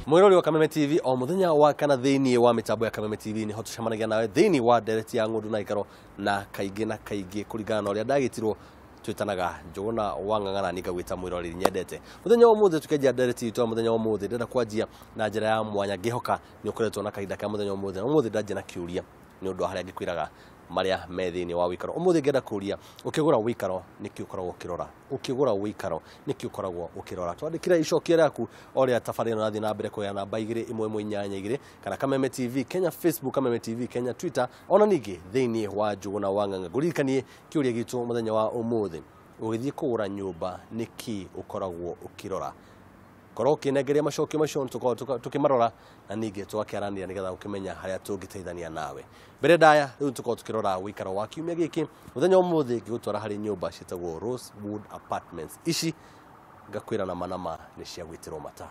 Mwirori wa Kameme TV o muthenya wa kana thiini wa mitambo ya Kameme TV niho tucemanagia nawe thiini wa ndereti ya ng'ũndũ na ikaro na kaingĩ kũringana na ũrĩa ndagitirwo twitanaga Njũgũna wa Ng'ang'a na ngagwĩta mwiroreri nyendete. Muthenya wa ũmũthĩ tukĩanjia ndereti itũ ya mũthenya wa ũmũthĩ ndĩrenda kwanjia na njĩra ya mwanya ngĩhoka nĩ ũkoretwo na kahinda ka mũthenya wa ũmũthĩ na ũmũthĩ ndanjia na kĩũria nĩ ũndũ wa harĩa ngĩkwĩraga marĩa me thĩinĩ wa wĩikaro. Ũmũthĩ ngĩenda kũria ũkĩgũra wĩikaro nĩkĩ ũkoragwo ũkĩrora, ũkĩgũra wĩikaro nĩkĩ ũkoragwo ũkĩrora. Twandĩkĩre icokia rĩaku o rĩrĩa tabarĩra ĩno ĩrathiĩ na mbere kũgĩa namba 2 1 1 8 2 kana Kameme TV Kenya Facebook, Kameme TV Kenya Twitter, ona ningĩ thĩinĩ wa Njũgũna wa Ng'ang'a. Ngũririkanie kĩũria gitũ mũthenya wa ũmũthĩ, ũgĩthiĩ kũgũra nyũmba nĩkĩ ũkoragwo ũkĩrora? Korwo ũkĩnengeria macokio macio tũkorwo tũkĩmarora na ningĩ tũgakĩaranĩria nĩgetha ũkĩmenya harĩa tũngĩteithania nawe. Mbere ndaya rĩu tũkorwo tũkĩrora wĩikaro wa kiumia gĩkĩ mũthenya ũmũthĩ ngĩgũtwara harĩ nyũmba ciĩtagwo Rosewood Apartments. Ici ngakwĩra na manama nĩ cia gwĩtĩrwo mata.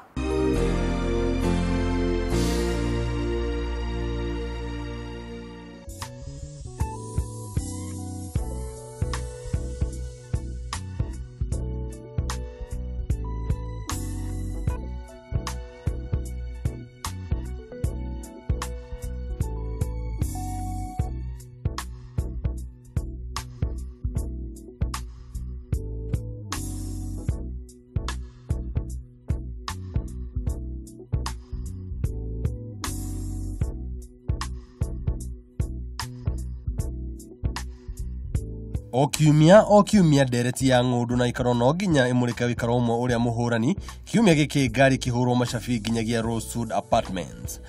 O kiumia ndereti ya ng'ũndũ na ikaro no nginya ĩmũrĩke wĩikaro ũmwe ũrĩa mũhũrani. Kiumia gĩkĩ ngari kĩhũrwo macabi nginyagia Rosewood Apartments.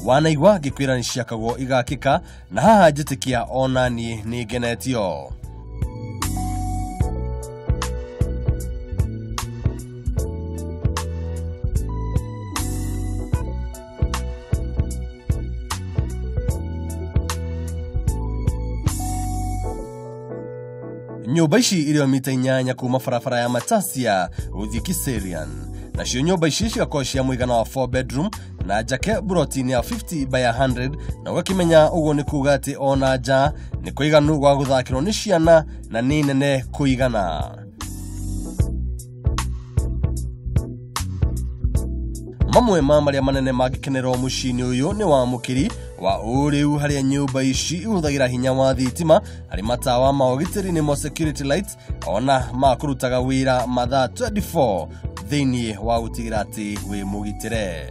Wanaigua ngĩkwĩra nĩ ciakagwo igakĩka na haha njĩtĩkia ona niĩ nĩ ngenetio. Nyũmba ici irĩ o mita 8 kuma barabara ya Matasia gũthiĩ Kiserian. Nacio nyũmba ici cigakorwo cia mũigana wa 4 bedroom na njake buroti-inĩ ya 50 by 100 na ũgakĩmenya ũguo nĩ kuga atĩ ona nja nĩ kũiganu gwa gũthakĩrwo nĩ ciana na nĩ nene kũigana. Mamwe ma marĩa manene mangĩkenerwo mũciĩ-inĩ ũyũ nĩ wamũkĩri wa ũrĩu harĩa nyũmba ici ihũthagĩra hinya wa thitima harĩ matawa ma ũgitĩri nĩmo security lights ona ma kũrutaga wĩra mathaa 24 thĩinĩ wa gũtigĩra atĩ wĩ mũgitĩre.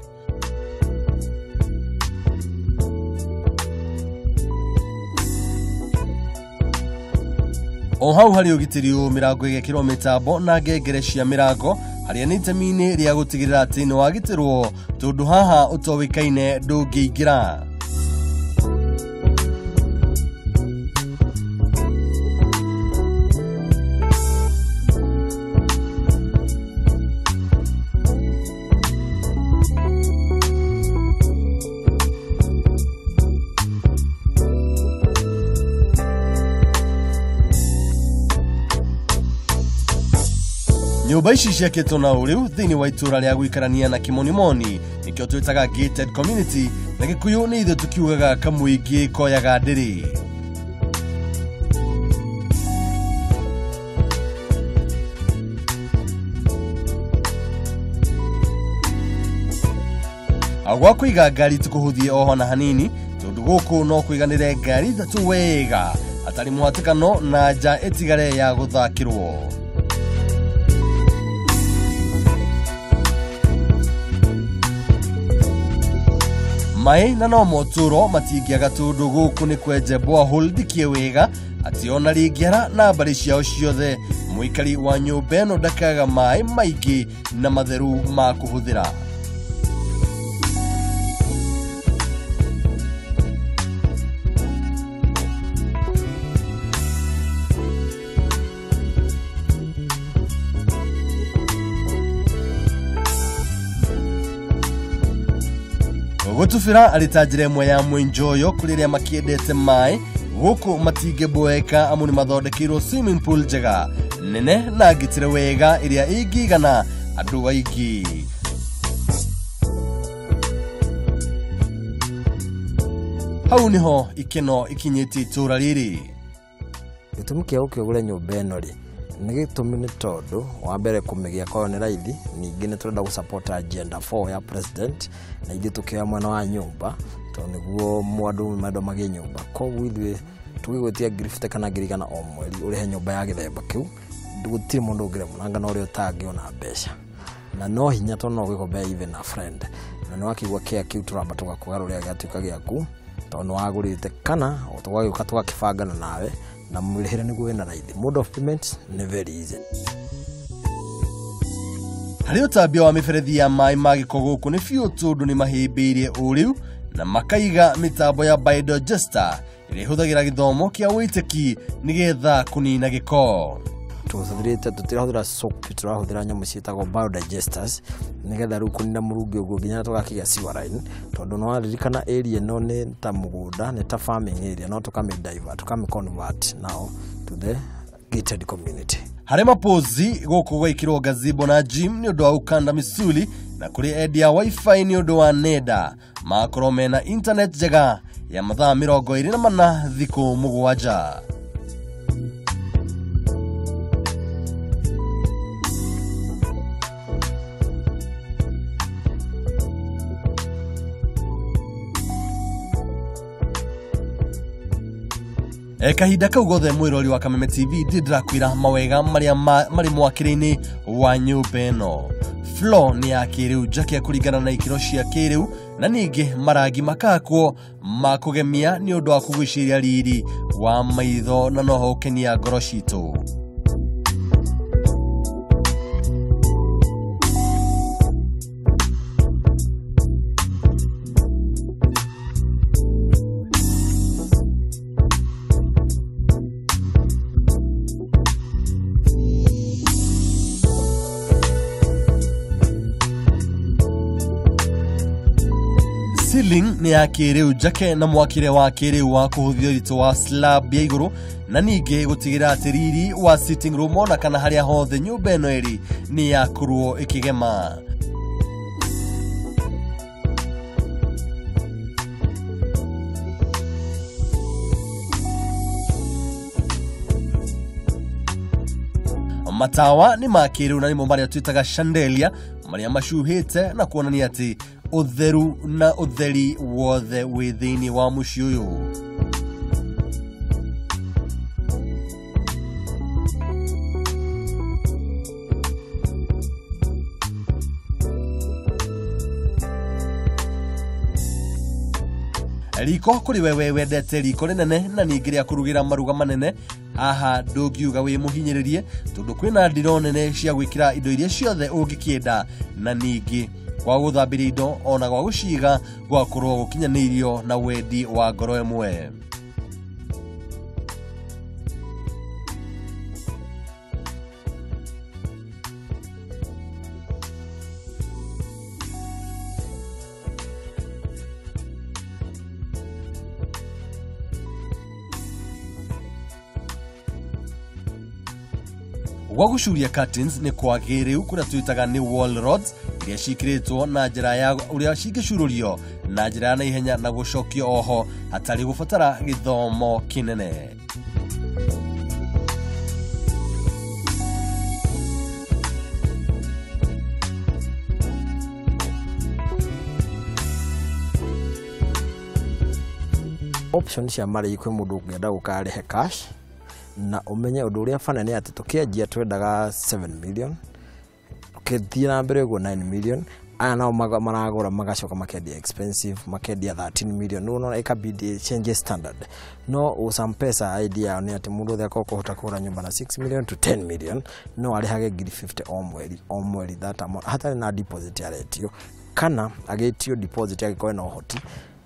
O hau harĩ ũgitĩri ũyũ mĩrango ĩgekĩrwo mĩtambo na ngengere cia mĩrango harĩa nĩ itemi-inĩ rĩa gũtigĩrĩra atĩ nĩ wagitĩrwo tondũ haha ũtowĩkaine ndũngĩingĩra. Nyũmba ici ciakĩtwo na ũrĩu thĩinĩ wa itũra rĩa gũikarania na kĩmonimoni nĩkĩo twĩtaga gated community na Gĩkũyũ nĩ ithuĩ tũkiugaga kamũingĩ koyaga ndĩrĩ. Gwa kũiga ngari tũkũhũthie oho na hanini tondũ gũkũ no kũiganĩre ngari 3 wega hatarĩ mũhatĩkano na nja ĩtigare ya gũthakĩrwo. Maĩ na no motũro matingĩaga tondũ gũkũ nĩ kwenje borehole ndikie wega atĩ ona rĩngĩara na mbarĩ ciao ciothe mũikari wa nyũmba ĩno ndakaga maĩ maingĩ na matheru ma kũhũthĩra. Gũtubĩra arĩ ta njĩra ĩmwe ya mwĩnjoyo kũrĩ arĩa makĩendete maĩ gũkũ matingĩboeka amu nĩ mathondekeirwo swimming pool njega nene na ngitĩre wega ĩrĩa ĩngĩigana andũ aingĩ. Hau niho ikeno ikinyĩtie itũra rĩrĩ. Gĩtũmi kĩa gũkĩgũra nyũmba ĩno rĩ, Nĩ gĩtũmi nĩ tondũ wa mbere kũmĩgĩa kwayo nĩ raithi, ningĩ nĩ tũrenda gũ support agenda 4 ya president, na ithuĩ tũkĩoya mwena wa nyũmba tondũ nĩguo andũ mendwo magĩe nyũmba. Koguo ithuĩ tũgĩgwĩtia 50,000 kana 100,000 o mweri ũrĩhe nyũmba ya gĩthemba kĩu, gũtirĩ mũndũ ũngĩremwo nanga na ũrĩa ũtangĩona mbeca. Na no hinya tondũ no ũgĩkombea even a friend, na nĩ wakĩigua kĩa kĩu tũramba tũgakũgarũrĩra gĩgatuĩka gĩaku tondũ nĩ wagũrĩte, kana tũgagĩũka tũgakĩbangana nawe na mũrĩhĩre nĩguo wĩna raithi. Mode of payment nĩ very easy. Harĩ ũtambia wa mĩberethi ya maĩ ma gĩko gũkũ nĩ biũ tondũ nĩ mahĩmbĩirie ũrĩu na makaiga mĩtambo ya biodigester ĩrĩa ĩhũthagĩra gĩthomo kĩa wĩtĩki nĩgetha kũnina gĩko. Tũhũthĩrĩte, tũtirahũthĩra soap, tũrahũthĩra nyamũ ciĩtagwo biodigesters nĩgetha rĩu kũnina mũrungĩ ũguo nginya tũgakĩgĩa sewer line, tondũ nĩ waririkana area ĩno nĩ ta mũgũnda, nĩ ta farming area, no tũkamĩ divert, tũkamĩ convert now to the gated community. Harĩ mapozi gũkũ gwekĩrwo gazebo na gym nĩ ũndũ wa gũkanda mĩsuli, na kũrĩ endia wifi nĩ ũndũ wa nenda makorwo mena internet njega ya mathaa 24 thikũ 7. Kahinda kau gothe mwĩrori wa Kameme TV ndĩrakwĩra mawega marĩa marĩ mwakĩre-inĩ wa nyũmba ĩno. Floor nĩ ya kĩrĩu njake kũringana na ikĩro cia kĩrĩu, na ningĩ marangi makakwo ma kũgemia nĩ ũndũ wa kũgucĩrĩria riri wa maitho na noho gũkenia ngoro citũ. Ceiling nĩ ya kĩrĩu njake na mwakĩre wa kĩrĩu wa kũhũthia ũritũ wa slab ya igũrũ, na ningĩ gũtigĩrĩra atĩ riri wa sitting room ona kana harĩa hothe nyũmba ĩno ĩrĩ nĩ yakorwo ĩkĩgema. Matawa nĩ ma kĩrĩu na nĩmo marĩa twĩtaga chandelier, marĩa macuhĩte na kuonania atĩ ũtheru na ũtheri wothe wĩ thĩinĩ wa mũciĩ ũyũ. Riko kũrĩ wewe wendete riko rĩnene na ningĩ rĩa kũrugĩra maruga manene, haha ndũngiuga wĩ mũhinyĩrĩrie tondũ kwĩna ndiro nene cia gwĩkĩra indo iria ciothe ũngĩkĩenda, na ningĩ gwa gũthambĩria indo ona gwa gũciga gwakorwo gũkinyanĩirio na wendi wa ngoro ĩmwe. Gwa gũcuria curtains nĩ kwa kĩrĩu kũrĩa twĩtaga nĩ wall rods iria ciĩkĩrĩtwo na njĩra ya ũrĩa cingĩcurũrio na njĩra ya naihenya na gũcokio oho hatarĩ gũbatara gĩthomo kĩnene. Option cia marĩhi kwĩ mũndũ ũngĩenda gũkarĩhe cash, na ũmenye ũndũ ũrĩa bana nĩ atĩ tũkĩanjia twendaga 7 million, ũkĩthiĩ na mbere ũguo 9 million, aya nao maragũra magacoka makendia expensive, makendia 13 million, no no ĩkabidi change standard. No Sampesa idea yao nĩ atĩ mũndũ ũrĩa akorwo kũhota kũgũra nyũmba na 6 million to 10 million, no arĩhage 50,000 o mweri that amount hatarĩ na deposit aretio, kana agĩtio deposit angĩkorwo ena ũhoti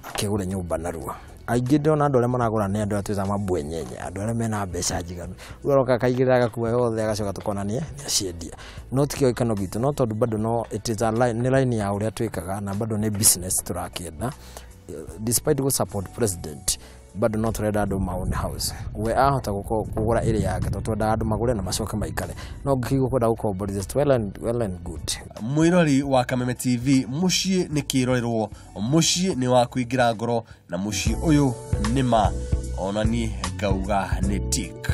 akĩgũre nyũmba narua. Aingĩ ndĩrona andũ arĩa maragũra nĩ andũ arĩa twĩtaga mabwenyenye, andũ arĩa mena mbeca njiganu. Rĩu aroka akaigĩrĩra agakua yothe agacoka tũkonania nĩ aciendia. No ti kĩo gĩkeno gitũ, no tondũ bado no it is a line, nĩ line ya ũrĩa twĩkaga na bado nĩ business tũrakĩenda. Despite gũ support president, bado no tũrenda andũ ma own house. We ahota kũgũra ĩrĩa yake, tondũ twendaga andũ magũre na macoke maikare. No ngĩkĩigua kwenda gũkomborithia, well and good. Mwĩrori wa Kameme TV, mũciĩ nĩ kĩrorerwo, mũciĩ nĩ wa kũingĩra ngoro, na mũciĩ ũyũ nĩ ma ona niĩ ngauga nĩ tick.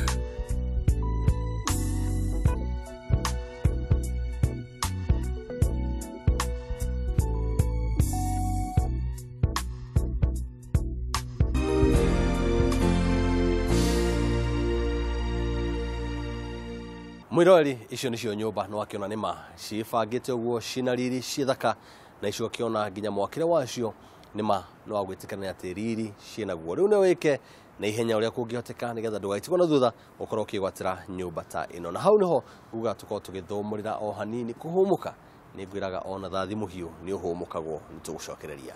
Mwiroreri, icio nicio nyũmba nĩ wakĩona nĩma cibangĩte ũguo, cina riri, ciĩ thaka, na icio ũkĩona nginya mwakĩre wacio nĩma nĩ wa gwĩtĩkania atĩ riri ciĩnaguo. Rĩu nĩ wĩke na ihenya ũrĩa kũngĩhoteka nĩgetha ndũgaitigwo na thutha ũkorwo ũkĩgwatĩra nyũmba ta ĩno. Na hau nĩho uga tũkorwo tũgĩthũmũrĩra o hanini kũhũmũka. Nĩ ngwĩraga ona thathi mũhiũ nĩ ũhũmũkagwo, nĩ tũgũcokereria.